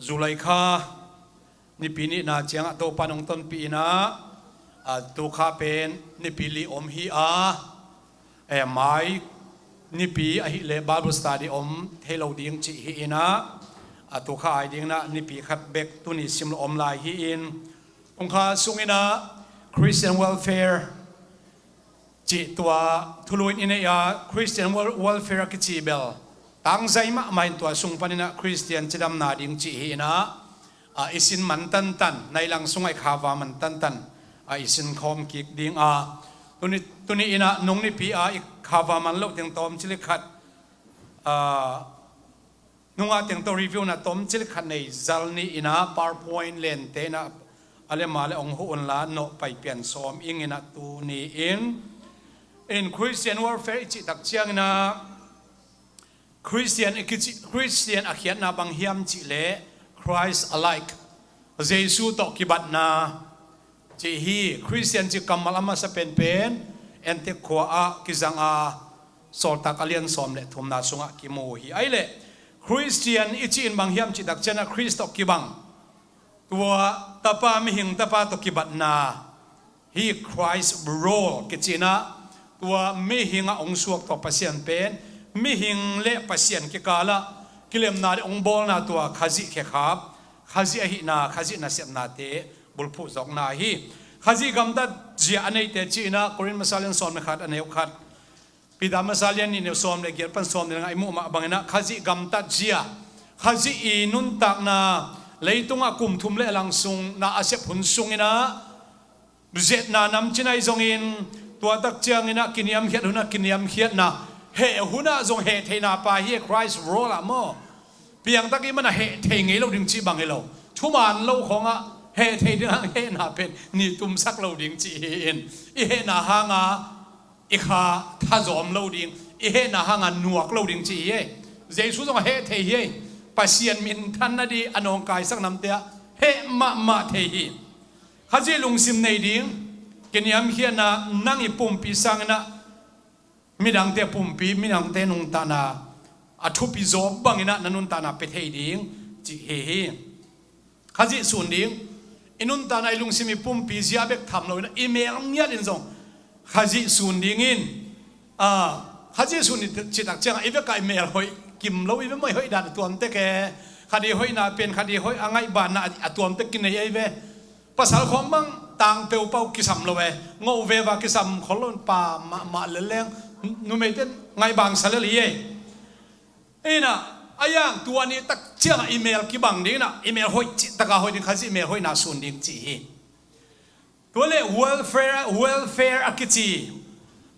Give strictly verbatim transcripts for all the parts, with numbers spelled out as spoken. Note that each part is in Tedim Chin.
July kha nipi nihna ciangah Topa nong tonpih inah, a, tu kha pen nipi li om hi a, e, mai nipi ahileh Bible study om thei lo ding cih hi inah, a, tu kha ai dinginah nipi khat bek tuni sim lo om lai hi in, tung kha sunginah Christian welfare cih tua thulu in i neih a, Christian wel-, welfare a kici bel tangzai mahmah in tua sung paninah Christian cidamna ding cih hi inah, a, i sin man tantan, nai lang sungah i khava man tantan, a, i sin khawm kik ding a, tuni, tuni inah nung nipi a i khava man loh teng tawm cili khat, a, nungah teng tawh review na tawm cili khat nei zal ni inah PowerPoint lente inah a le ma le ong huh unla nawh pai pian sawm ing inah tuni in, in Christian welfare i cih tak cianginah Christian i kici, Christian a khiatna bang hiam cih leh Christ alike, Jesu tawh kibatna cih hi. Christian cih kammal a masa penpen Antek khua ah kizang a, Sawltak a lian sawm le thumna sungah kimu hi. Ahileh Christian i cih in bang hiam cih tak cianginah Khrist tawh kibang, tua tapa, mihing tapa tawh kibatna hi. Christ role kici inah tua mihing a ong suak tua Pasian pen, mihing le Pasian kikalah kilemna le ong bawlna tua Khazih khekhap, Khazih ahihna, Khazih nasepnate bulphuh zawkna hi. Khazih gamtat zia a neite cih inah Korin masa lian sawm le khat a neu khat, Peter masa lian nih neu sawm le giat pan sawm le nga i muh mah banginah Khazih gamtat zia, Khazih i nuntakna, leitungah kum thum le lang sung na a sep hun sunginah zetna namcin ahi zongin, tua tak cianginah kiniamkhiat hunah kiniamkhiatna, heh hunah zong heh theihna pa hi. Christ role ah maw, piangtak i manah heh thei ngei lo ding cih bang hi lo, thuman lo khawngah heh thei ding hang hehna pen ni tumsak lo ding cih hi in, i hehna hanga i kha thazawm lo ding, i hehna hanga nuak lo ding cih hi. Jesu zong a heh thei hi. Pasian minthanna ding a nawngkaisak namte ah heh mahmah thei hi. Khazih lungsim nei ding, kiniamkhiatna, nang i pumpi sanginah midangte pumpi, midangte nuntakna a thupi zaw banginah na nuntakna pia thei ding cih hi hi. Khazih sun ding, i nuntakna, i lungsim, i pumpi zia bek tham loinah i mel ngiat in zong Khazih sun dingin, a, Khazih sun i cih tak ciangah i vekah i mel hoih kim lo, i ve mai hoih dan a tuamtek e. Khat i hoihna pen khat i hoih a ngaihbanna a tuamtek kinei ei ve. Pasal khawng bang tang peupau kisam lo e, ngoh veva kisam khol lo, pa mahmah lel leng numeite in ngaihbang sa lel hi ei. Inah a yang tua ni tak ciangah i mel kibang ding inah, i mel hoih cih taka hoih ding, Khazih mel hoihna sun ding cih hi. Tua le welfare, welfare a kici,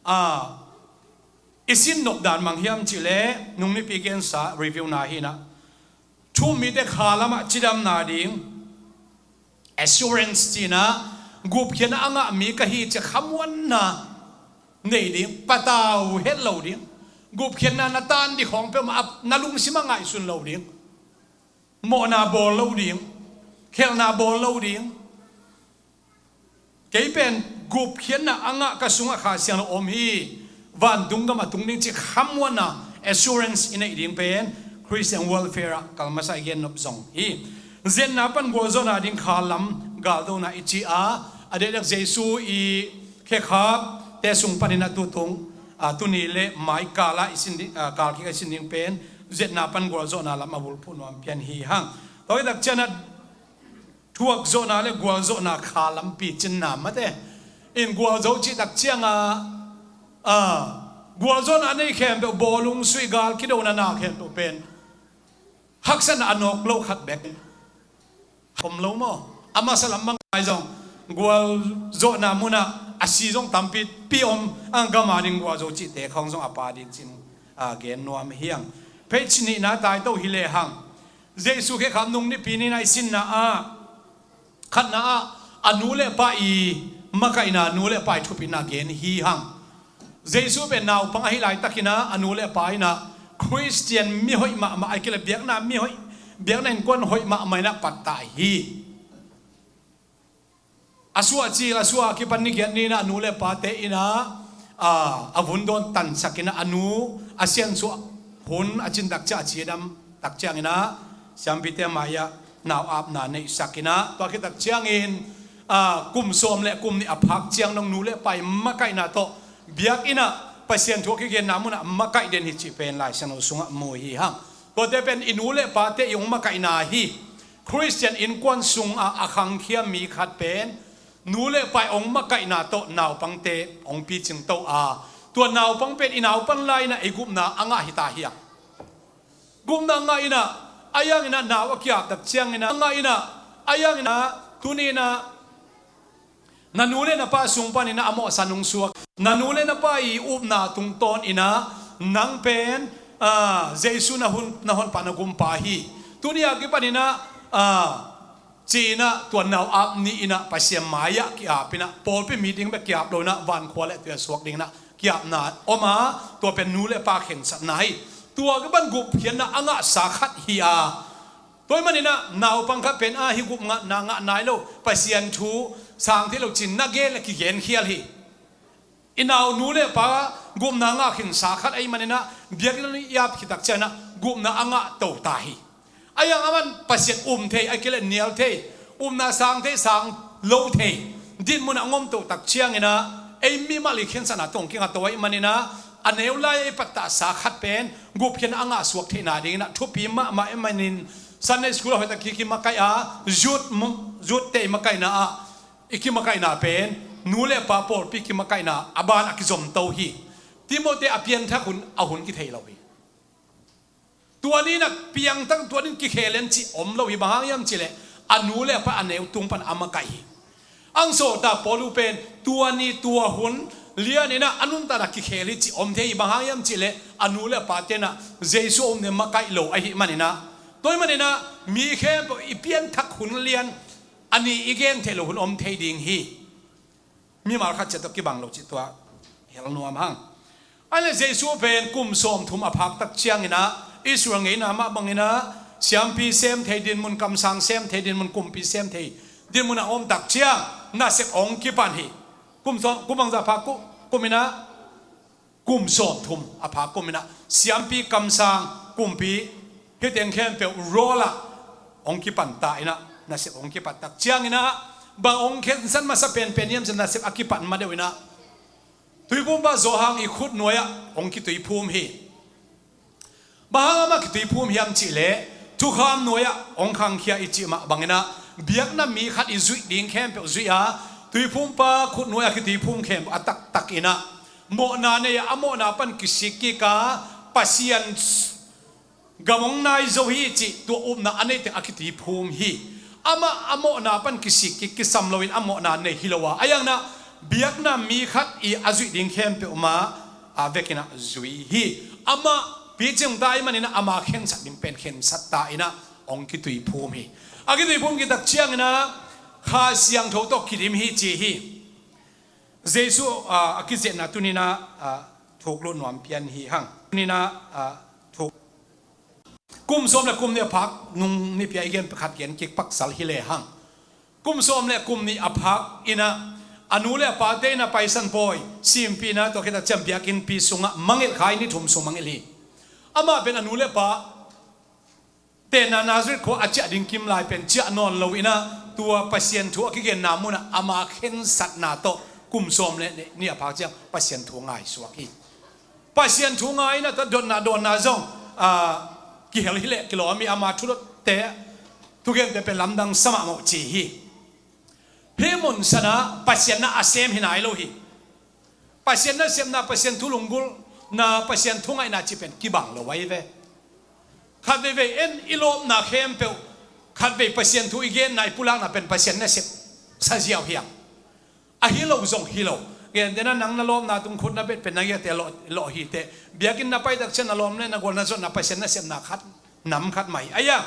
a, i sin nop dan bang hiam cih leh nung nipi gensa review na hi inah, thu-um mite kha lamah cidamna ding, assurance cih inah, gupkhiatna a ngah mi ka hi cih khamuanna nei ding, patau het lo ding, gupkhiatna na tan ding khawng peuhmah a, na lungsim a ngaihsun lo ding, mawhna bawl lo ding, khelhna bawl lo ding. Kei pen gupkhiatna a ngah ka sungah Kha Siangtho om hi, vantung gam a tung ding cih khamuanna, assurance i neih ding pen Christian welfare ah kal masa i gen nop zong hi. Zetna pan gualzawhna ding kha lam galdona i ci a, a dekdek Jesu i khekhapte sung panin a tutung, a, tuni le mai kal a i sin ding, a, kal kik a i sin ding pen zetna pan gualzawhna lam a bulphuh nuam pian hi hang. Tua i tak ciangah thuakzawhna le gualzawhna kha lampi cinna mate in gualzo cih tak ciangah, a, gualzawhna nei khempeuh, bawlung, suihgal, kidona na khempeuh pen haksatna a nawk lo khat bek om lo maw? A masa lam bang ai zong gualzawhna munah a si zong tampi pi om, a gama ding gualzo cihte khawng zong a pa ding cin, a, gen nuam hi hang. Page nihna taito hi lehang, Jesu khekhap nung nipi nihna i sinna ah, khatna ah a nu le pa i makaihna, nu le pa i thupitna gen hi hang. Jesu pen naupang ahi laitakin ah a nu le pa in ah Khristian mihoih mahmah, a kile biakna mihoih, biakna innkuan hoih mahmah in ah pattah hi. A suah cil, a suah a kipan ni giat ni in ah a nu le pate in ah, a, a vun dawn tansak in ah a nu a siansuah hun a cin tak ciang, a cidam tak ciangin ah siampite mai-ah nau apna neihsak in ah, tua khit tak ciangin, aa, kum sawm le kum nih a phak ciang dong nu le pa i makaihna tawh biakinn ah Pasian thu a kigenna munah makaih den hi cih pen Lai Siangtho sungah mu hi hang. Tuate pen i nu le pate i hong makaihna hi. Khristian innkuan sungah a khangkhia mi khat pen nu le pa i hong makaihna tawh naupangte hong picing to a, tua naupang pen i naupan lai-in ah i gupna a ngah hi ta hi hang. Gupna ngah in ah, a yang in ah nau a kiap tak ciangin ah, ngah in ah, a yang in ah, tuni in ah, na nu le na pa sung panin ah a mawhsa nong suak. Na nu le na pa i upna tungtawn in ah, nang pen, aa, Jesu na hun, na honpa, na gumpa hi. Tuni a kipanin ah, aa, ci-in ah tua nau ap ni in ah Pasian mai-ah ki-ap in ah, pawlpi meeting bek ki-ap lo in ah, vankhua le tui a suak dingin ah ki-apna om a, tua pen nu le pa khensatna hi. Tua kipan gupkhiatna a ngahsa khat hi a, tua ahih manin ah naupang khat pen a hi gupna ngah nai lo, Pasian thu sang thei lo ci-in na gen le kigenkhial hi. I nau nu le pa gupna ngah khinsa khat ahih manin ah biakinn i ap khit tak ciangin ah gupna a ngah to ta hi. A yang a man Pasian um thei, a kile nial thei, upna sang thei, sang lo thei dinmun a hong om to tak ciangin ah, ei mimal i khensatna tawh hong kingah to ahih manin ah, a neu lai-a i pattahsa khat pen gupkhiatna a ngah suak theihna dingin ah thupi mahmah ahih manin, Sunday school a hoih tak ki, kimakaih a, youth mu-, youth te i makaihna ah, i kimakaihna pen nu le pa pawlpi kimakaihna a ban a kizom to hi. Timoti a pianthak hun, a hun kithei lo hi. Tua ni in ah piangthak, tua ni in kikhel en cih om lo hi. Bang hang hiam cih leh a nu le a pa a neu tung pan a makaih hi. Ang sawltak Paulu pen tua ni tua hun lian in ah a nuntakna kikhel hi cih om thei hi. Bang hang hiam cih leh a nu le a pate in ah Jesu a um ni makaih lo ahih manin ah. Tua ahih manin ah mi khempeuh i pianthak hun lian a ni i gen theih loh hun om thei ding hi. Mimal khat ciat tawh kibang lo cih tua hel nuam hang. Ahih leh Jesu pen kum sawmthum a phak tak ciangin ah, Israel ngeina mah bangin ah, siampi sem thei dinmun, kamsang sem thei dinmun, kumpi sem thei dinmun a om tak ciang nasep hong kipan hi. Kum sawm, kum bangzah phak ku-, kum in ah, kum sawmthum a phak kum in ah, siampi, kamsang, kumpi, hih teng khempeuh role ah hong kipan ta in ah, nasep hong kipan tak ciangin ah, bang hong khensat masa penpen hiam cih leh nasep a kipan ma deuh in ah, Tuiphumpa Johan i khut nuai-ah hong kituiphum hi. Bang hang amah kituiphum hiam cih leh, thukham nuai-ah hong khangkhia i cih mah bangin ah, biakna mi khat i zuih ding khempeuh zuih a, Tuiphumpa khut nuai-ah kituiphum khempeuh a taktak in ah, mawhna nei a, a mawhna pan kisik kik a, Pasian gam hong nai zo hi cih tua upna a nei teng a kituiphum hi. Amah a mawhna pan kisik kik, kisam loin a mawhna nei hi lo a, a yang in ah biakna mi khat i a zuih ding khempeuh mah a vekin ah zui hi. Amah picing ta ahih manin ah ama khensat ding pen khensat ta in ah hong kituiphum hi. A kituiphum khit tak ciangin ah Kha Siangtho tawh kidim hi ci hi. Jesu, ah, a kiziahna tuni in ah, ah, thuk lut nuam pian hi hang. Tuni in ah, ah, thuk. Kum sawm le kum nih a phak nung nipi a i gen khat gen kik paksal hi lehang, kum sawm le kum nih a phak in ah, a nu le a pate in ah Paisan Pawi simpih in ah, tua khit tak ciang biakinnpi sungah mangngilh kha, ni thum sung mangngilh hi. Amah pen a nu le pa tenna Nazareth khua a ciah ding kim lai pen ciah nawn lo in ah, tua Pasian thu a kigenna munah ama khensatna tawh kum sawm le nih a phak ciang Pasian thu ngaihsuak hi. Pasian thu ngai in ah, tua dotna dawnna zong, aa, kihel hi leh kilawm hi. Ama thulotte, thugente pen lamdang sa mahmah uh ci hi. Hih mun sanah Pasian na a sem hi nai lo hi. Pasian nasepna, Pasian thu lunggulhna, Pasian thu ngaihna cih pen kibang lo ahi ve. Khat veivei en i lawpna khempeuh, khat vei Pasian thu i genna, i pulakna pen Pasian nasep sa ziau hi hang. A hi lo zong hi lo. Gentehna, nang na lawpna tung khut na bet pen na giate lawh, lawh hi teh. Biakinn na pai tak ciang na lawm le na gual na zotna Pasian nasepna khat, nam khat mah hi. Ahi a,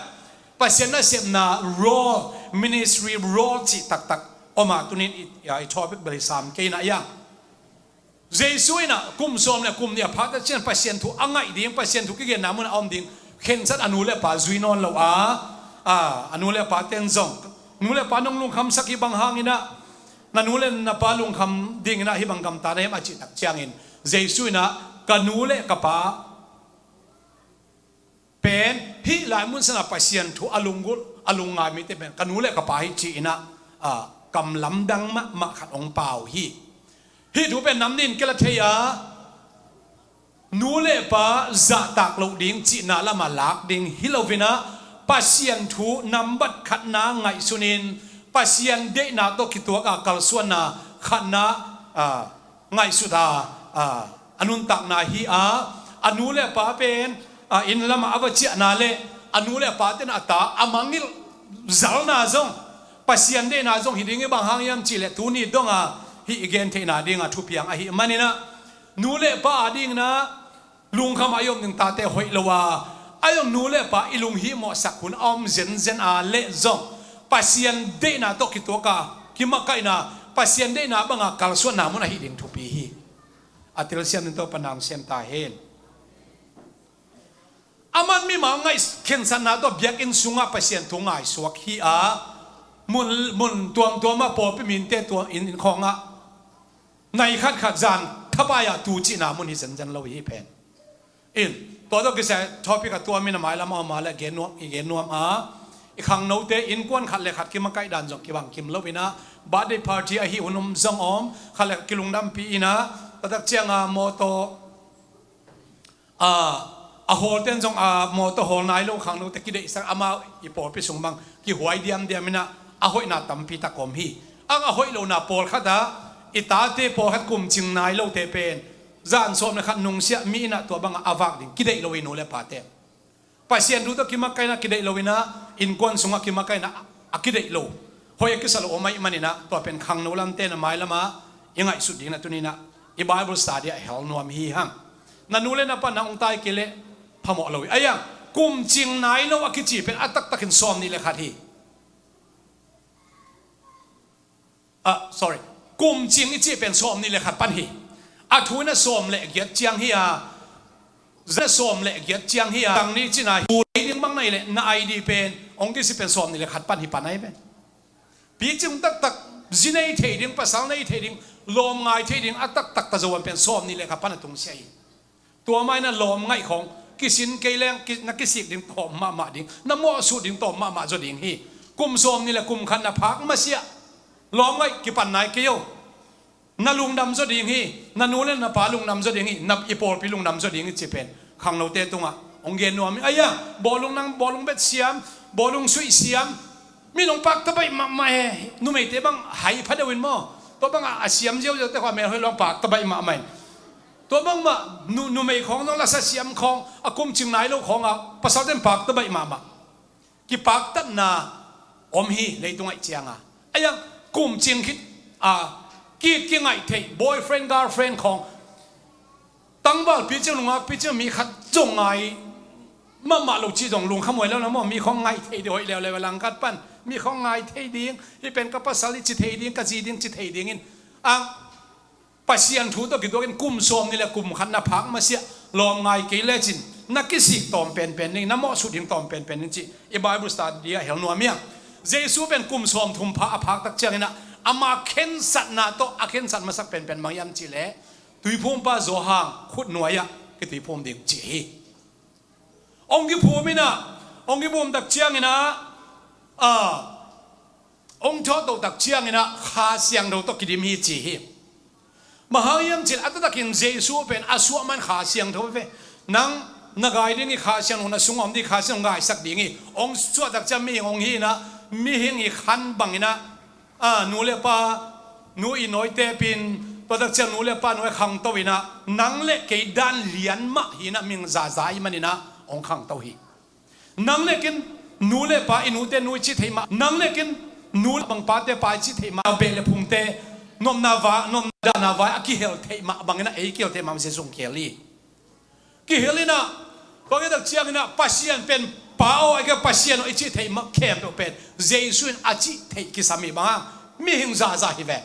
Pasian nasepna role, ministry role cih taktak om a, tuni in i, i topic bel hi sam kei in ah, ahi a, Jesu in ah kum sawm le kum nih a phak tak ciang Pasian thu a ngaih ding, Pasian thu kigenna mun a om ding khensat a nu le pa zui nawn lo a, a, a nu le pa ten zong, nu le pa nong lungkhamsak hi, bang hangin ah na nu le na pa lungkham dingin ah hih bang gamta na hiam a cih tak ciangin, Jesu in ah ka nu le ka pa pen hih lai mun sanah Pasian thu a lunggulh, A lungngai mite pen ka nu le ka pa hi ci-in ah, ah, kam lamdang mahmah khat hong pau hi. Hih thu pen nam nih in kei la thei a, nu le pa zahtak loh ding cihna lamah lak ding hi loin ah, Pasian thu nambat khatna ngaihsun in Pasian deihna tawh kituak a kalsuanna khatna, ah, ngaihsut a, ah, a nuntakna hi a, a nu le a pa pen, ah, inn lamah a va ciahna le a nu le a pa ten a ta a mangngilh zalna zong, Pasian deihna zong hi ding hi. Bang hang hiam cihleh tuni dong a hih i gen theihna ding a thupiang ahih manin ah, nu le pa a dingin ah lungkham a i om ding tate hoih lo a, a i om nu le pa i lunghimawhsak hun a om zenzen a leh zong Pasian deihna tawh kituak a kimakaihna, Pasian deihna banga kalsuanna mun ahih ding thupi hi. A telsiam ding Topa na hong sem ta hen. Aman mimal ngaih khensatna tawh biakinn sungah Pasian thu ngaihsuak hi a, mun, mun tuamtuamah pawlpi mite tua inn, inn khawngah nai khatkhat zan thapai-ah tu cihna mun hi zenzen lo hi pen. In, tua tawh kisai topic a tuam in a mailam a om a le gen nuam, i gen nuam a, i khangnote innkuan khat le khat kimakaih dan zong kibang kim loin ah, birthday party ahi hun om zong om, khat le khat kilungdampi in ah, taktak ciang a mawtaw, a, a hawlten zong a mawtaw hawl nai lo khangnote kideihsak, amau i pawlpi sung bang kihuai diamdiam in ah, a hoihna tampi tak om hi. Ang a hoih lohna pawlkhat ah, i tate pawlkhat kum cing nai lote pen zan sawm le khat nungsiah mi in ah tua bangah a vak ding kideih lo hi, nu le pate. Pasian thu tawh kimakaihna kideih loin ah, innkuan sungah kimakaihna a kideih lo, hoih a kisa lo om ahih manin ah, tua pen khangno lamte na mailam ah i ngaihsut ding na tuni in ah i Bible study ah hel nuam hi hang. Na nu le na pa na hong tai kei leh phamawh lo hi. Ahi hang kum cing nai lo a kici pen a taktakin sawm nih le khat hi. Ah, sorry. Kum cing i cih pen sawm nih le khat pan hi. A thu in ah sawm le giat ciang hi a, za sawm le giat ciang hi a, tang ni cina hi. Pu lei ding bang na hih leh na I D pen hong kisi pen sawm nih le khat pan hi pan ahi pen. Picing taktak zi nei thei ding, pasal nei thei ding, lawm ngai thei ding a taktak ta zo pen sawm nih le khat pan a tungsiah hi. Tua mah in ah lawm ngaih khawng kisin kei leng ki, na kisik ding tawm mahmah ding, na mawhsut ding tawm mahmah zaw ding hi. Kum sawm nih le kum khat na phak masiah lawm ngaih kipan nai kei o. Na lungdam zaw ding hi, na nu le na pa lungdam zaw ding hi, na i pawlpi lungdam zaw ding hi ci pen khangnote tungah hong gen nuam hi. Ahi hang bawlung nang, bawlung bet siam, bawlung suih siam, mi nong pakta baih mahmah e. Numeite bang hai pha deuh in maw, tua bangah a siam ziauziaute khawng a melhoih lo hang pakta baih mahmah in. Tua bangmah nu, numei khawng zong lasa siam khawng, a kum cing nai lo khawngah pasalten pakta baih mahmah. Kipaktatna om hi leitung ahih cianga. Ahi hang kum cing khit a ki, kingaih theih boyfriend girlfriend khawng, tangval picing, nungak picing, mi khat zong ngai mahmah lo cih zong lungkham huai lo na maw. Mi khawng ngaih thei ding hoih leuleu a, langkhat pan mi khawng ngai thei ding, hih pen ka pasal hi ci thei ding, ka zi ding ci thei dingin. A, Pasian thu tawh kituakin kum sawm nih le kum khat na phak masiah lawm ngai kei lecin na kisik tawm penpen ding, na mawhsut ding tawm penpen ding cih i Bible study ah hel nuam hi hang. Jesu pen kum sawm thum pha a phak tak ciangin ah, ama khensatna tawh a khensat masak penpen bang hiam cihleh, tuiphumpa Johan khut nuai-ah kituiphum ding cih hi. Hong kiphum in ah, hong kiphum tak ciangin ah, a, hong thawhtoh tak ciangin ah Kha Siangtho tawh kidim hi ci hi. Bang hang hiam cihleh a taktakin Jesu pen a suahman Kha Siangtho ve. Nang na gai ding hi, Kha Siangtho na sungah om ding hi, Kha Siangtho ngaisak ding hi. Hong suah tak ciang mihing hong hi in ah, mihing i khan bangin ah, a, nu le pa, nu i nawitepin, tua tak ciang nu le pa nuai khangto in ah, nang le kei dan lian mah hi in ah, mihing zaza ahih manin ah hong khangto hi. Nang le kei in nu le pa, i nute nu i cih theih mah, nang le kei in nu le bang pate pa i cih theih mah, a beh le phungte, nopna vai, nopna dahna vai a kihel theih mah bangin ah ei kihel theih mah Jesu hong kihel hi. Kihel in ah, tua khit tak ciangin ah Pasian pen Pa aw, a kei Pasian aw i cih theih mah khempeuh pen Jesu in a cih theih kisam hi. Bang hang? Mihing zaza hi ve.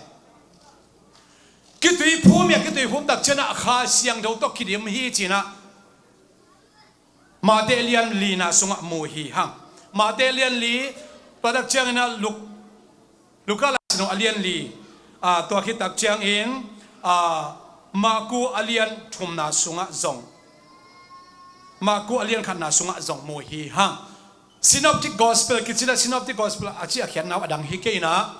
Kituiphum hi a, kituiphum tak ciangin ah Kha Siangtho tawh kidim hi ci in ah Mate lian lina sungah mu hi hang. Mate lian li, tua tak ciangin ah Luk, Luka laisim a lian li, a, tua khit tak ciangin, a, Marku a lian thumna sungah zong, Marku a lian khatna sungah zong mu hi hang. Synoptic Gospel kici in ah, Synoptic Gospel a ci a khiatna uh a dang hi kei in ah,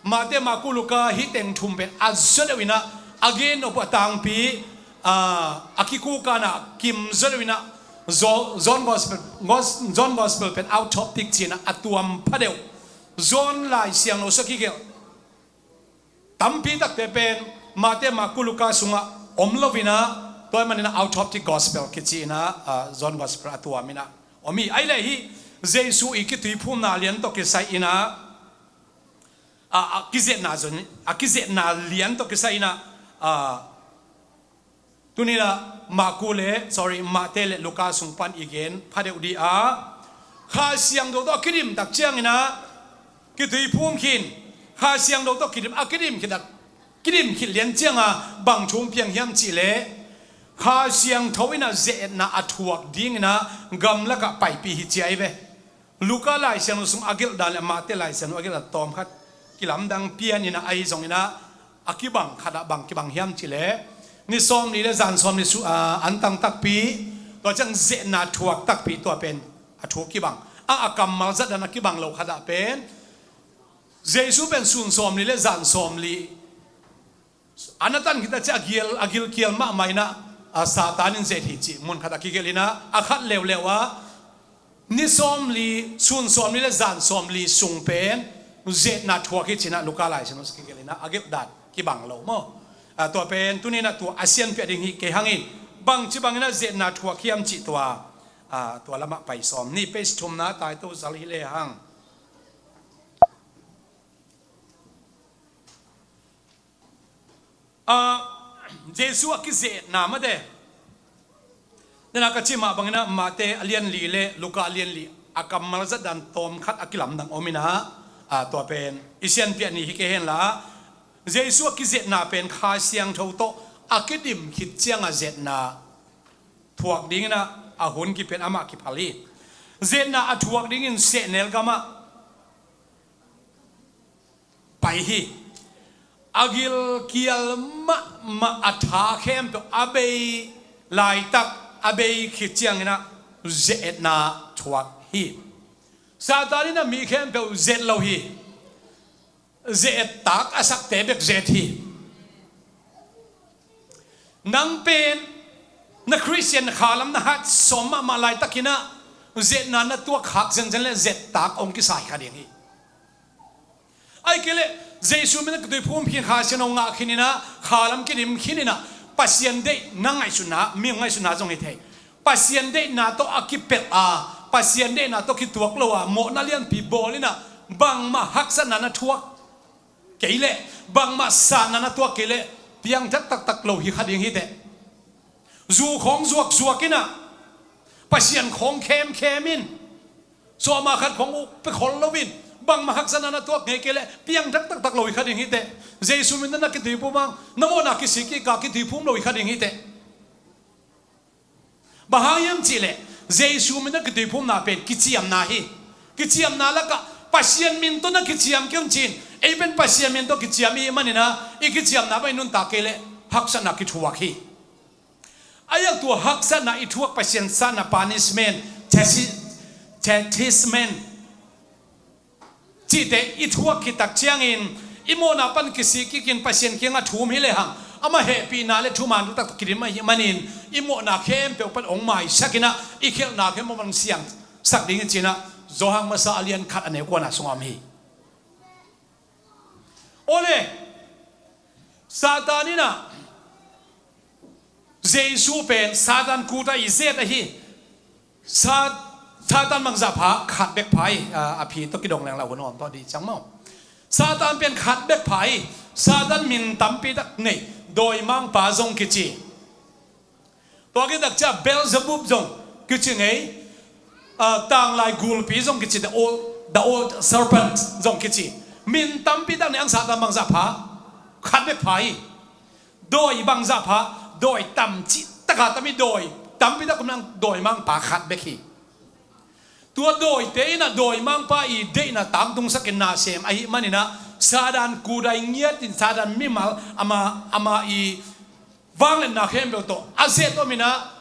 Mate, Marku, Luka hih teng thum pen a zaw deuh in ah a gen nop uh a tangpi, ah, a kikukan ah kim zaw deuh in ah, Zo-, John Gospel, Gos-, John Gospel pen autoptic ci in ah a tuam pha deuh. John Lai Siangtho sung a kigelh tampi takte pen Mate, Marku, Luka sungah om lo in ah, tua ahih manin ah autoptic Gospel kici in ah, ah, John Gospel a tuam in ah om hi. Ahih leh hih Jesu i kituiphumna lian tawh kisai in ah, a, a kizetna zon, a kizetna lian tawh kisai in ah, a, tuni in ah Marku le, sorry, Mate le Luka sung pan i gen pha deuh dih a, Kha Siangtho tawh a kidim tak ciangin ah kituiphum khin, Kha Siangtho tawh kidim, a kidim khit tak, kidim khit lian ciang a bang thu hong piang hiam cih leh, Kha Siangtho in ah ze-etna a thuak ding in ah gamlak ah paipih hi ci ahi ve. Luka Lai Siangtho sung a gelh dan le Mate Lai Siangtho a gelh dan tawm khat kilamdang pian in ah, ahi zongin ah a kibang khat ah bang kibang hiam cih leh, ni sawmli le zan sawmli su-, a, an tang takpi, tua ciang ze-etna thuak takpi, tua pen a thu kibang. A, a kammal zat dan a kibang lo khat ah pen, Jesu pen sun sawmli le zan sawmli an a tan khit tak ciang a gil, a gilkial mahmah in ah, a, Satan in ze-et hi cih mun khat a kigelh in ah, a khat leuleu ah ni sawmli, sun sawmli le zan sawmli sung pen ze-etna thuak hi ci in ah Luka Lai Siangtho sung kigelh in ah a gelh dan kibang lo maw. A, tua pen tuni in ah tua a sianpiah ding hi kei hang in, bangci bangin ah ze-etna thuak hiam cih tua, a, tua lamah pai sawm ni. Page thumna, title zal hi lehang. A, Jesu a kize-etna mate. Nena ka cih mah bangin ah Mate a lian li le Luka a lian li a kammal zat dan tawm khat a kilamdang om in ah, a, tua pen i sianpiah ni hi kei hen la, Jesu a kize-etna pen Kha Siangtho tawh a kidim khit ciang a ze-etna thuak ding in ah a hun kipian amah kiphal hi. Ze-etna a thuak dingin sehnel gam ah pai hi. A gilkial mahmah a tha khempeuh a bei laitak, a bei khit ciangin ah ze-etna thuak hi. Satan in ah mi khempeuh ze-et lo hi. Ze-et tak a sakte bek ze-et hi. Nang pen na Khristian khalam na hat sawm mahmah laitakin ah ze-etna na tuak khak zenzen leh ze-et tak hong kisa hi kha ding hi. Ahih kei leh Jesu min a kituiphum khin, Kha Siangtho ngah khin in ah, khalam kidim khin in ah, Pasian deih na ngaihsutna, mi ngaihsutna zong hi thei. Pasian deihna tawh a kipelh a, Pasian deihna tawh kituak lo a, mawhna lianpi bawl in ah, bangmah haksatna na thuak kei leh, bangmah satna na tuak kei leh, piangthak taktak lo hi kha ding hi teh. Zu khawng zuakzuak in ah, Pasian khawng khemkhem in, sawma khat khawng uh pia khol lo in, bangmah haksatna na tuak ngei kei leh, piangthak taktak lo hi kha ding hi teh. Jesu min tawh na kituiphum hang, na mawhna kisik kik a kituiphum lo hi kha ding hi teh. Bang hang hiam cih leh, Jesu min tawh kituiphumna pen kiciamna hi. Kiciamna lakah Pasian min tawh na kiciam kei un ci-in, ei pen Pasian min tawh kiciam i hih manin ah, i kiciamna bang i nuntak kei leh haksatna kithuak hi. A, tua haksatna i thuak, Pasian satna, punishment, chasti-, chastisement cihte i thuak khit tak ciangin, i mawhna pan kisik kik in Pasian kiangah thu um hi lehang, amah hehpihna le thuman taktak kidim ahih manin, i mawhna khempeuh pan hong maisak in ah, i khialhna khempeuh pan hong siangsak ding hi ci-in ah, Johan Masa a lian khat a neu kuana sungah om hi. Awle, Satan in ah Jesu pen Satan kuta i zet ahi. Sa-, Satan bangzah pha, khat bek pha hi, a, a phi tawh kidong leng la hun om tawh dih ciang maw. Satan pen khat bek pha hi. Satan min tampi tak nei, dawimangpa zong kici. Tua khit tak ciang Beelzebub zong kici ngei, a, tanglai gulpi zong kici, the old, the old serpent zong kici. Min tampi tak nei ang Satan bangzah pha, khat bek pha hi. Dawi bangzah pha, dawi tam cih tak a tam hi, dawi tampi tak om nang, dawimangpa khat bek hi. Tua dawite in ah dawimangpa i deihna tangtungsak in na sem ahih manin ah, Satan kudai ngiat in Satan mimal ama, ama i vangliatna khempeuh tawh a zet om in ah,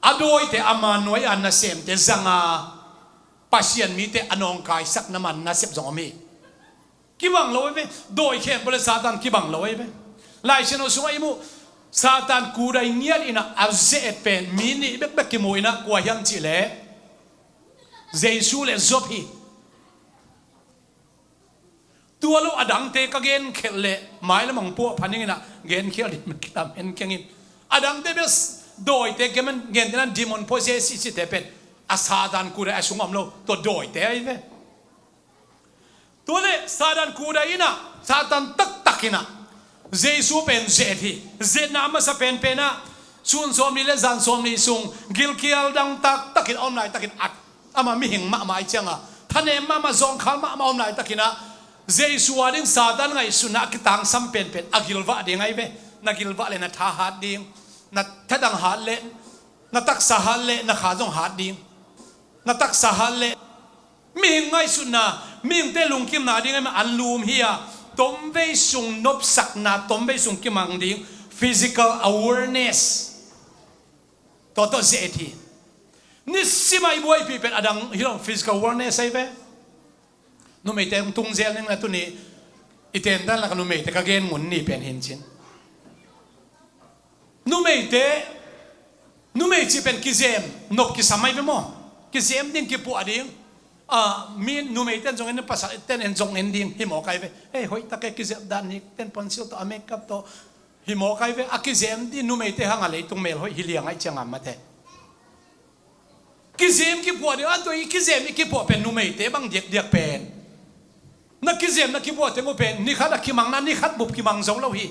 a dawite ama nuai-a nasemte zang a, Pasian mite a nawngkaisak na man nasep zong om hi. Kibang lo ahi ve. Dawi khempeuh le Satan kibang lo ahi ve. Lai Siangtho sungah i muh Satan kudai ngiat in ah a ze-et pen mi nih bekbek kimu in ah, kua hiam cih leh Jesu le Job hi. Tua lo a dangte ka genkhelh leh mailam ah puah pha ning in ah, genkhial ding kilam hen keng in. A dangte bel dawite, gen, gentehna demon possessed i cihte pen a Satan kudai a sung om lo, tua dawite ahi ve. Tua leh Satan kudai in ah, Satan taktak in ah Jesu pen ze-et hi. Ze-etna a masa penpen ah sun sawmli le zan sawmli sung gilkial dang taktak in a om laitakin, a, amah mihing mahmah ahih ciangin, thanem mahmah, zawngkhal mahmah a om laitakin ah, Jesu a ding Satan ngaihsutna a kitangsam penpen a gilvah ding ahi ve. Na gilvah leh na tha hat ding, na tha dang hat leh, na taksa hat leh na kha zong hat ding. Na taksa hat leh, mihing ngaihsutna, mihingte lungkimna ding ahi mah, an lum hi a, tomvei sung nopsakna, tomvei sung kimang ding, physical awareness. Tua tawh ze-et hi. Nisim a i buaipih pen a dang hi lo, physical awareness ahi ve. Numeite hong tung zel ning na tuni, i tentan lak a numeite ka gen ngun ni pen hi in cin. Numeite, numei cih pen kizem, nop kisam ahi ve maw. Kizem ding, kipuah ding. A, mi numeite in zong en, pasalte in zong en ding, hi mawk ahi ve. Hei, hoih tak e, kizem dan hi, ten ponsil tawh, a makeup tawh, hi mawk ahi ve. A kizem ding numeite hang a leitung mel hoih hi liang ahih ciangin mate. Kizem kipuah ding, an tua i kizem i kipuah pen numeite bang diakdiak pen. Na kizem na kipuah teng uh pen ni khat a kimang na, ni khat bup kimang zo lo hi.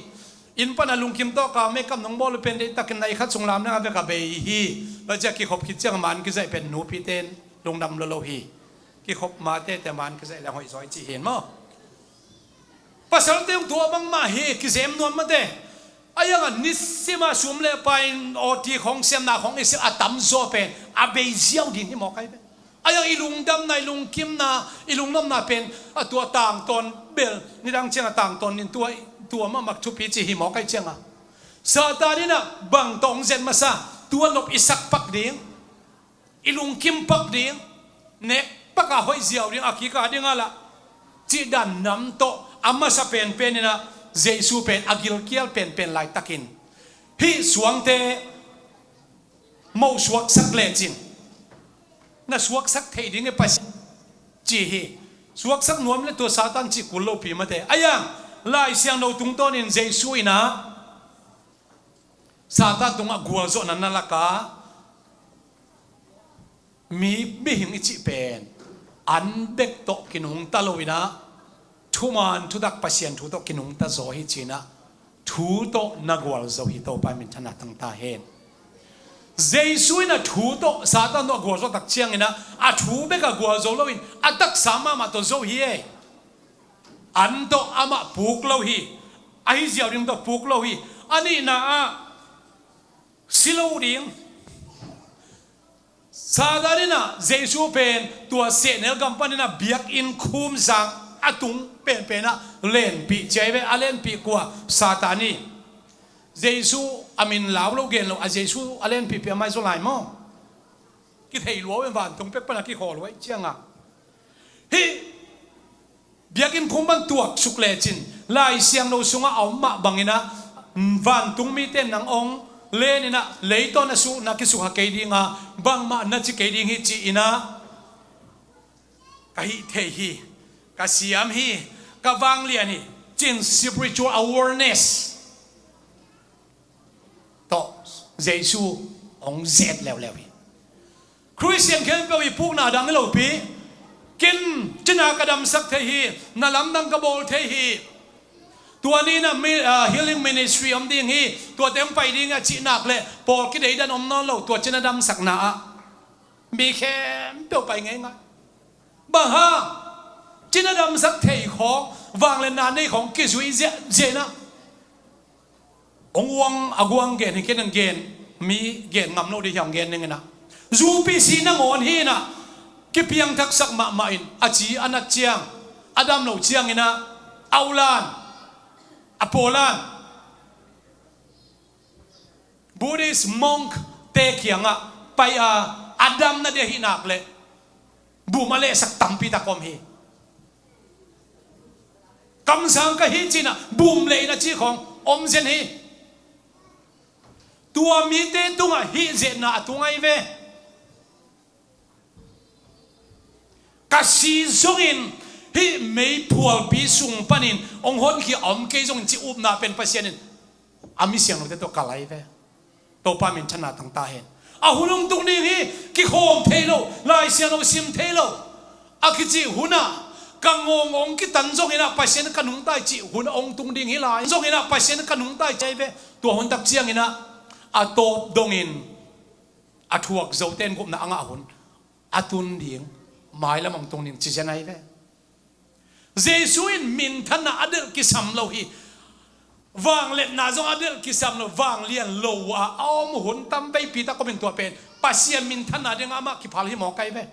Inn pan a lungkim tawh ka makeup nong bawl uh pen deihtakin nai khat sung lam dang a vek a bei hi. Tua ciang kikhop khit ciang man kizaih pen nupite in lungdam lua lo hi. Kikhop mate te man kizaih leng hoih zaw hi ci hi in maw. Pasalte hong tua bangmah hi, kizem nuam mate. A iang a nisim a sum le pai in O T khong siamna khong i siam a tamzaw pen a bei ziau ding hi mawk ahi ve. A iang i lungdamna, i lungkimna, i lungdamna pen a tua tangtawn bel, nidang ciang a tangtawn ding, tua, tua mahmah thupi ci hi mawk ahih ciangin. Satan in ah bang tawh hong ze-et masa, tua nop i sak pak ding. I lungkim pak ding, nek pak a hoih ziau ding, a kik a ding a lah, cih dan nam tawh a masa penpen in ah, Jesu pen a gilkial penpen laitakin, hih suangte mo suaksak lecin, na suaksak thei ding e Pasian, ci hi. Suaksak nuam le tua Satan cih kul lopi mate. A iang, Lai Siangtho tungtawnin Jesu in ah Satan tungah gualzawhna na lak a, mi, mihing i cih pen an bek tawh kinungta lo in ah, thuman thutak Pasian thu tawh kinungta zaw hi ci in ah, thu tawh na gualzo hi. Topa minthanna tang ta hen. Jesu in ah thu tawh Satan tawh a gualzo tak ciangin ah, a thu bek a gualzo lo in a taksa mahmah tawh zo hi e. An tawh amah puk lo hi. A hi ziau ding tawh puk lo hi. A nihna ah, si lo ding. Satan in ah Jesu pen tua sehnel gam panin ah biakinn khum zang a tung penpen ah lenpih ci ahi ve. A lenpih kua? Satan hi. Jesu a min lau lo gen lo, a Jesu a lenpihpih a maizaw lai maw? Kithei lua uh in, vantung pek pan a kikhawl uh ahih ciangin. Hih biakinn khum pan tuaksuk lecin, Lai Siangtho sungah a om mah bangin ah, vantung mite in nang hong len in ah, leitaw na sukna kisukha kei ding a, bangmah na ci kei ding hi ci in ah, ka hih theih hi, ka siam hi, ka vanglian hi, ci-in spiritual awareness tawh Jesu hong ze-et leuleu hi. Khristian khempeuh i pukna dang hi lopi. Ken cina ka damsak thei hi, na lamdang ka bawl thei hi. Tua ni in ah mi, ah, healing ministry om ding hi, tuate hong pai ding a cih nak leh pawl kideidan om nawn lo, tua cina damsakna ah mi khempeuh pai ngeingai. Bang hang? Cina damsak thei khawng, vangliatna nei khawng kizui ziahziah in ah. Hong uang a guang gen hi, ken hong gen, mi gen ngam lo ding hi, hong gen ning in ah. Zu P C nangawn hi in ah, kipiangthaksak mahmah in, a ci a nat ciang, a dam lo ciangin ah, a ulan, a pawlan, Buddhist monk te kiangah pai a, a damna ding ahih nak leh Bum a lehsak tampi tak om hi. Kamsang ka hi cinah bum leh in a ci khawng om zen hi. Tua mite tungah hih ziatna a tung ahi ve. Ka si zongin hih meiphualpi sung panin hong honkhia a om kei zongin ci upna pen Pasian in a mi siangthote tawh kal ahi ve. Topa minthanna tang ta hen. A hun hong tung ding hi. Kikhawm thei lo, Lai Siangtho sim thei lo a kicih hunah ka ngawng hong kitan zonginah Pasian ka nungta i cih hun hong tung ding hi lai. Zonginah Pasian ka nungta i cih ahi ve. Tua hun tak cianginah a tawp dongin a thuak zote in gupna a ngah hun a tun ding, mailam hong tung ding ci zen ahi ve. Jesu in minthanna a delh kisam lo hi. Vangliatna zong a delh kisam lo, vanglian lo a a om hun tam veipi tak om in tua pen Pasian minthanna dingah amah kiphal hi mawk ahi ve.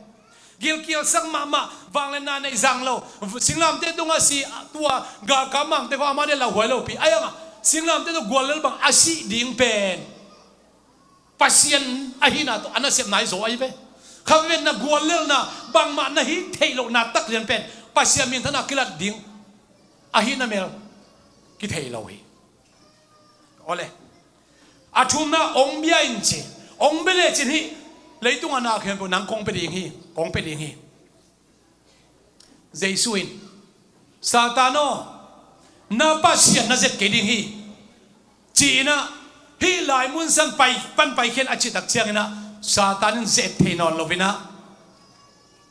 Gilkialsak mahmah, vangliatna neih zang lo, singlamteh tungah si, tua galkap mangte khawng amah delh lauhuai lopi. Ahi hangah singlamteh tungah guallel bang a sih ding pen Pasian ahihna tawh a nasepna hi zaw ahi ve. Khatvei na guallelna bangmah na hih theih lohna tak lian pen Pasian minthanna kilat ding ahihna mel kithei lo hi. Awle. A thumna hong bia in ci. Hong bia lecin hih leitungah na khempeuh nang kong pia ding hi. Kong pia ding hi. Jesu in, Satan aw, na Pasian na zet kei ding hi, ci-inah hih lai mun san pai, pan paikhian a cihtak cianginah Satan in zet thei nawn loinah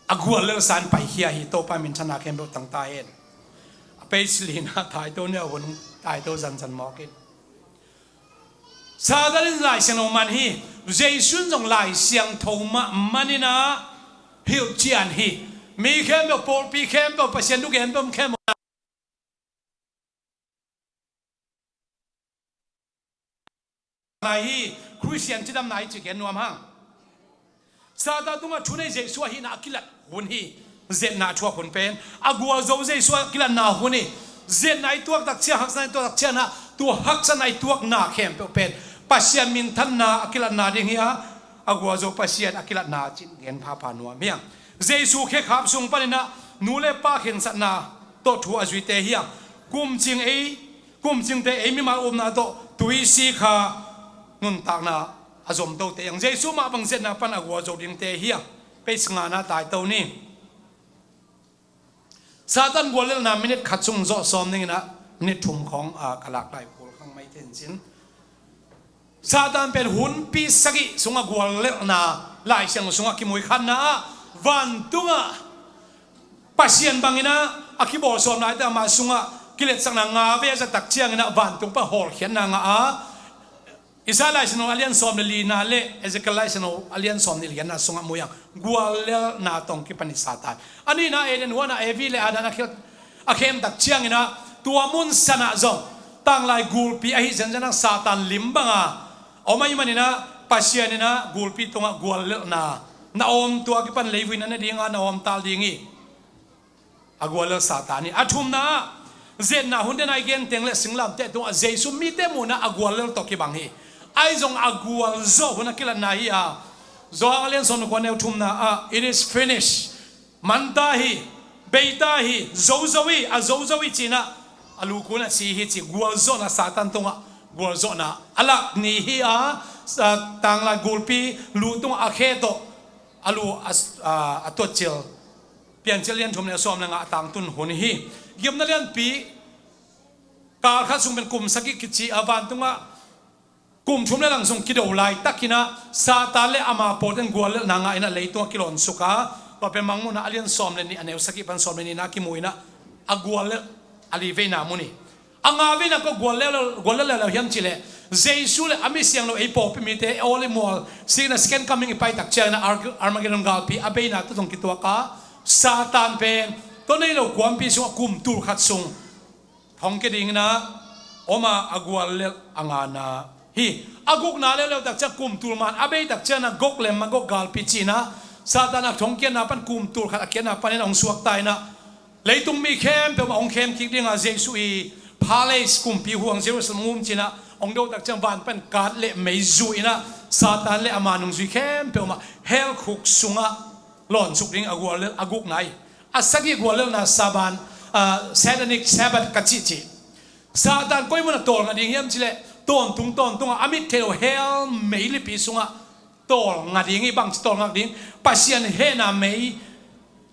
a guallelsa in paikhia hi. Topa minthanna khempeuh tang ta hen. A page lina taito ni a hun taito zanzan mawk in. Satan in Lai Siangtho man hi. Jesu in zong Lai Siangtho mah maninah hilhcian hi. Mi khempeuh, pawlpi khempeuh, Pasian thugen peuh khempeuh nai hi. Khristian cidamna hi ci gen nuam hang. Satan tungah thunei Jesu ahihna a kilat hun hi. Ziatna a thuak hun pen a gualzo Jesu a kilatna hun hi. Ziatna i tuaktak ciang, haksatna i tuaktak ciangah tua haksatna i tuakna khempeuh pen Pasian minthanna a kilatna ding hi a, a gualzo Pasian a kilatna cih gen phapha nuam hi hang. Jesu khekhap sung paninah nu le pa khensatna tawh thu a zuite hi hang. Kumcing ei Kumcingte ei mimal upna tawh tuisi kha nuntakna a zomtote hi hang. Jesu mah bang ziatna pan a gualzo dingte hi hang. Page ngana taito ni. Satan guallelhna minute khat sung zawh sawm dinginah minute thum khawng a ka lak lai kul khang mai tencin. Satan pen hunpi sagih sungah guallelhna Lai Siangtho sungah kimu hi. Khatna ah vantungah Pasian banginah a kibawl sawm laite ama sungah kiletsakna nga vei a zatak cianginah vantung pan hawlkhiatna ngah a. Isaiah Lai Siangtho a lian sawm le lina le Ezekiel Lai Siangtho a lian sawm nih le giatna sungah mu hi hang. Guallelhna tawh kipan hi Satan. A nihna Eden huanah Evi le Adam a khel, a khemtak cianginah tua mun sanah zong tanglai gulpi ahi zenzen hang Satan lim banga om ahih maninah Pasian inah gulpi tungah guallelhna na awm, tua kipan leivui na ne dinga na awm tal ding hi. A guallel Satan hi. A thumna ah ziatna hun dena i genteng le singlamteh tungah Jesu mite muhna a guallel tawh kibang hi. Ahi zong a gualzawh hun a kilatna hi a. Johan a lian sawm le kua neu thumna ah it is finished. Manta hi, beita hi, zozo hi, a zozo hi cinah a lu kunah si hi ci. Gualzawhna Satan tungah gualzawhna a lak ni hi a, tanglai gulpi lu tungah a khe tawh a lu a, a, a tuatcil. Piancil lian thum le sawm le nga a tangtun hun hi. Gimna lianpi kal khat sung pen kum sagih kici a vantungah kum thum le lang sung kido laitakinah Satan le ama pawlten guallelhna ngah inah leitungah kilawnsuk a, tua pen Mangmuhna a lian sawm le nih a neu sagih pan sawm le nihna a kimu inah a guallelh a li veina mun hi. A nga veina kua guallelh, guallelh leuleu hiam cihleh Jesu le a mi siangtho ei pawlpi mite awl i mual sikna second coming i paitak cianginah Armageddon galpi a beina tawh zong kituak a, Satan pen tua nei lo kuampi sungah kum tul khat sung thongkia dinginah om a, a guallelh a ngana hi. A gukna leuleu tak ciang kum tul man a beitak cianginah Gog le Magog galpi cinah Satan a thongkiatna pan kum tul khat a kiatna panin a hong suakta inah leitung mi khempeuh mah hong khem kik dinga Jesu i palace kumpi huang Jerusalem hong um cinah hong dotak ciang van pan kat le mei zu inah Satan le ama nungzui khempeuh mah hell khuk sungah lawnsuk ding a guallel a gukna hi. A sagih guallelhna Sabbath, ah, Satanic Sabbath ka cih cih. Satan koi mun a tawlnga ding hiam cileh, tawntung tawntungah a mit thei lo hell mei lipi sungah tawlnga ding hi. Bangci tawlnga ding? Pasian hehna mei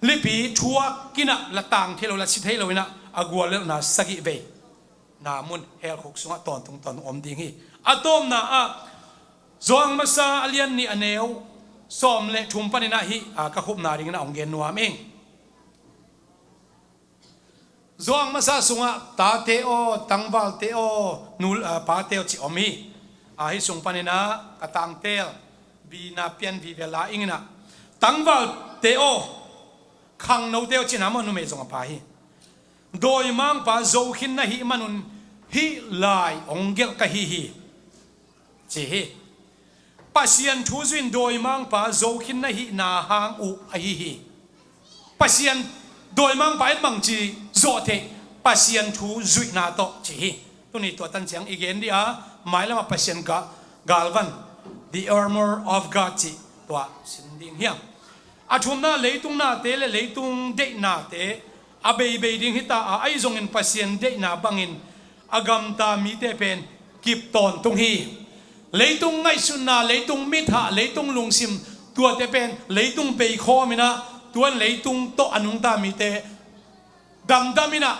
lipi thuak inah la tang thei lo, la si thei lo inah a guallelhna sagih vei na mun hell khuk sungah tawntung tawntung om ding hi. A tawpna ah Johan masa a lian nih a neu sawm le thum paninah hih, ah, ka khupna dingin a hong gen nuam ing. Johan masa sungah tate aw, tangvalte aw, nu, ah, pate aw cih om hi. Ah, hih sung paninah ka tangtel bina pian vive la inginah, tangvalte aw, khangnote aw cihna maw, numei zong a pa hi. Dawimangpa zokhin na hih manun hih lai hong gelh ka hi hi, ci hi. Pasian thu zuin dawimangpa zokhin na hihna hang uh ahi hi. Pasian dawimangpa in bangci zawh theih? Pasian thu zuihna tawh ci hi. Tuni tua tan ciang i gen dih a, mailamah Pasian ga, galvan, the armor of God cih tua sin ding hiam? A thumna, leitung nate le leitung deihnate a beibei ding hita a, ahi zongin Pasian deihna bangin a gamta mite pen kip tawntung hi. Leitung ngaihsutna, leitung mithah, leitung lungsim, tuate pen leitung beikhawm inah, tuan leitung tawh a nungta mite damdam inah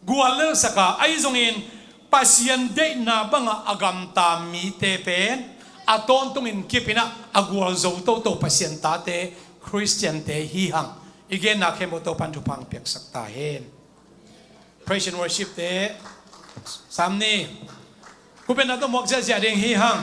guallelsak a, ahi zongin Pasian deihna bangah a gamta mite pen a tawntungin kip inah a gualzo toto Pasian tate, Khristiante hi hang. I genna khempeuh Topan thupha hong piaksak ta hen. Praise and worship te sam ni. Khupetna tawh muak ziahziah ding hi hang.